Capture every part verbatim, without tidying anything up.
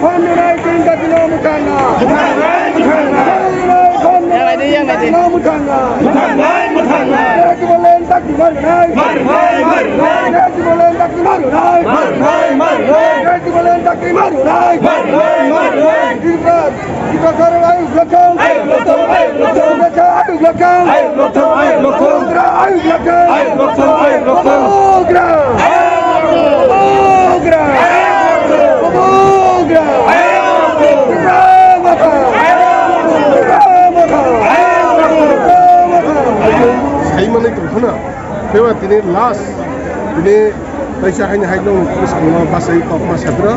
Phone nunai tin dakti no mwthangna. Phone nunai tin dakti no mwthangna. Tipraland dakti marunai. Tipraland dakti marunai. Tipraland dakti marunai. Tiprasarok ayuk rwkthung. Ayuk rwkthung, ayuk rwkthung. Tiprasa ayuk rwkthung. Ayuk rwkthung, ayuk rwkthung. Bubagra ayuk rwkthung. Ayuk rwkthung, ayuk rwkthung. Bubagra. Bubagra. Bubagra. Tipra Motha. Tipra Motha. Tipra Motha. Saimani tongphano, teibo tini last, tini kaisa haini hai nong bwskango bachai kokma sadra.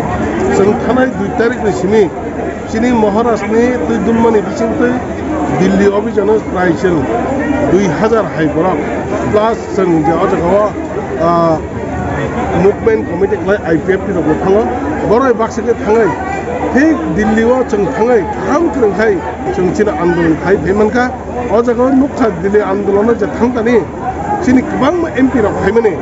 Chwng thanai dui tarikh ni simi chini Maharashtra ni twi dunmani bisingtwi Delhi o bijano prai chwng dui hazar hai borok plus chwng je o jaga o, ah, movement committee khlai I P F T rok bo thango. Borok baksa khe thangwi thik Delhi o chwng thangwi kaham kwrwng khai chwng chini andolon khai phai mankha. O jaga o nukha Delhi andolon o je thang thani chini kwbangma M P rok phaimani,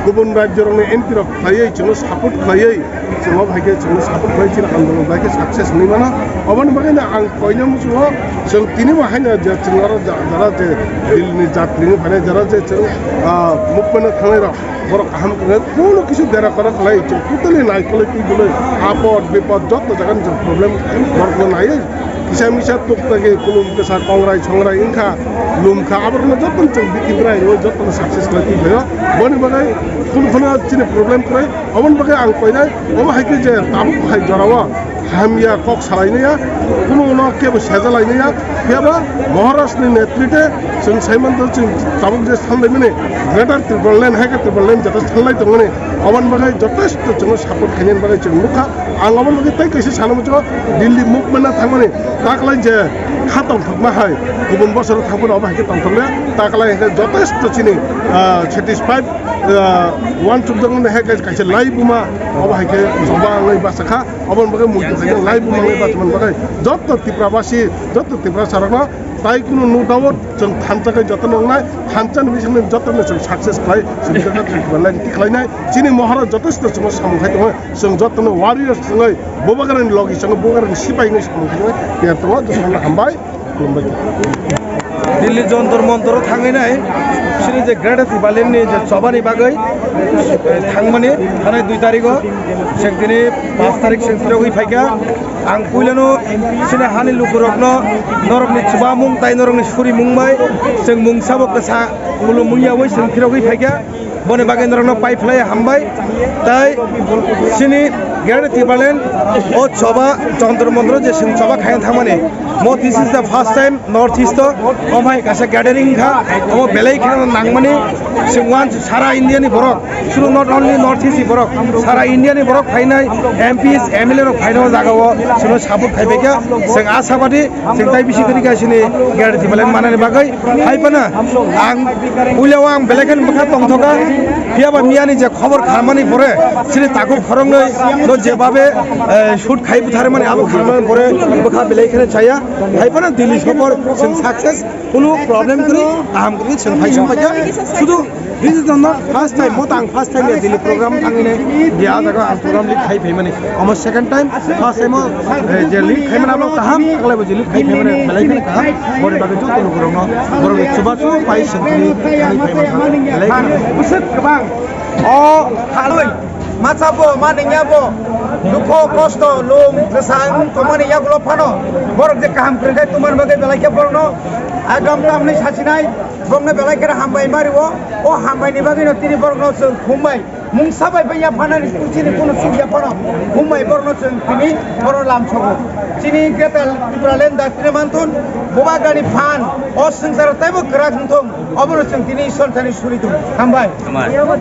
kubun rajyo rokni M P rok khlaiwi chwngno support khlaiwi, chwng o hai khe chwngno support khlai chini andolon bai khe success wngwi mano. Oboni bagwi no ang koina muchungo chwng tini bo haino je chwng aro ja-, jara je Delhi ni jatri wngwi phainai jara je chwng, ah, movement o thangnai rok borok kaham kwrwng kuno kisu dera kora khlai chwng totally naikolwi twi dwlwi apod bipod joto jaga ni chwng problem borok no naiwi kisa misa tuk tagi kulum kisa kongrai songrai wngkha lumkha aborokno joto chwng bikibrai rw joto success khlai twi phaio. Boni bagwi kunu kheno chini problem kwrwi. Oboni bagwi ang koinai, omo hai khe je tabuk hai jorao hamya kok salainaya, kuno uno kebo sejalainaya, phiya ba Maharaj ni netrite chwng saimanto chwng tabuk je sanlaimani Greater Tipraland hai khe Tipraland jata sanlai tongmani, oboni bagwi jotesto chwngno support khainani bagwi chwng nukha. Ang oboni bagwi tei kaisa sana muchungo Delhi movement na thangmani taklai je kha tongthokma hai kubun bosoro thangphano obo hai khe tongthokya taklai hai khe jotesto chini, ah, satisfied ah, uansukjakmani hai khe kaisa laibuma, obo hai khe joba wngwi bachakha, oboni bagwi muitu hai khe laibuma wngwi bachmani bagwi joto Tiprabasi, joto Tiprasarokno tai kunu no doubt chwng thansa khe jotono wngnai, thansani bisingtwi jotono chwng success khlai, chwng joto Tipraland tikhlainai, chini mohoro jotesto chwngno samung khai tongo, chwng jotono warriors wngwi Bubagrani logi chwngno Bubagrani sipai wngwi samung khai tongo, tiyar tongo, jotono hambai. Delhi Jantar Mantar o thangwi nai, sini je Greater Tipraland ni je chobani bagwi, eh, thangmani, thanai dui tarikh o, chwng tini panch tarikh chwng phirogwi phaikha. Ang puilano sini hani lukurokno, norokni chubamung tai norokni surimung bai, chwng mungsa bo kwsa khulumung yaui chwng phirogwi phaikha. Boni bagwi norokno pai phlai hambai. Tai sini Greater Tipraland o choba Jantar Mantar o je chwng choba khaina thangmani. Mo this is the first time North East o, omo hai kaisa gathering kha, omo belai kheno nangmani. Chwng uansuk sara India ni borok, suru not only North East ni borok, sara India ni borok phainai, M Ps, M L A rok phainai o jaga o chwngno support khai phaikha. Chwng asabadi Chwng tai bisi kwrwi kha sini Greater Tipraland manani bagwi. Hai phano ang puila o ang belai kheno bwkha tongthoka. Phiya ba miyani je khobor kharmani pore sini takhuk khoroknwi no jebabe, eh, shoot khai butharmani abo kharmani pore bwkha belai kheno chaya. Hai phano Delhi sopor chwng success, kunu problem kwrwi, kaham kwrwi chwng phai song phaikha. Sudu This is the not first time, bo tang first time ya Delhi program thangwi nai, dia jaga ang program lead khai phaimani. Omo second time, first time o, eh, je lead khaimani abo kaham, taklai bo je lead khai phaimani, belai kheno kaham. Boni bagwi joto lukurokno, borok chubachu pai sengkri khai phaimani, belai kheno. Bwswk kwbang. O halwi, masa bo, ma nengya bo, dukho, kosto, lum, kwsang, tongmani yagulo phano, borok je kaham kwrwngkhe tongmani bagwi belai khe borokno, agam tamni sachinai, borokno belai kheno hambai ma rwo. O hambai ni bagwi no tini borok no chwng khum bai mungsa bai bai ya phanani chini kono suk ya phano khum bai borok no chwng tini borok lam sogo. Chini Greater Tipraland da tini mantun Bubagrani phan o swngcharo taibo kwrak wngthung, obono chwng tini Ishwar thani suri thung. Hambai. Hambai.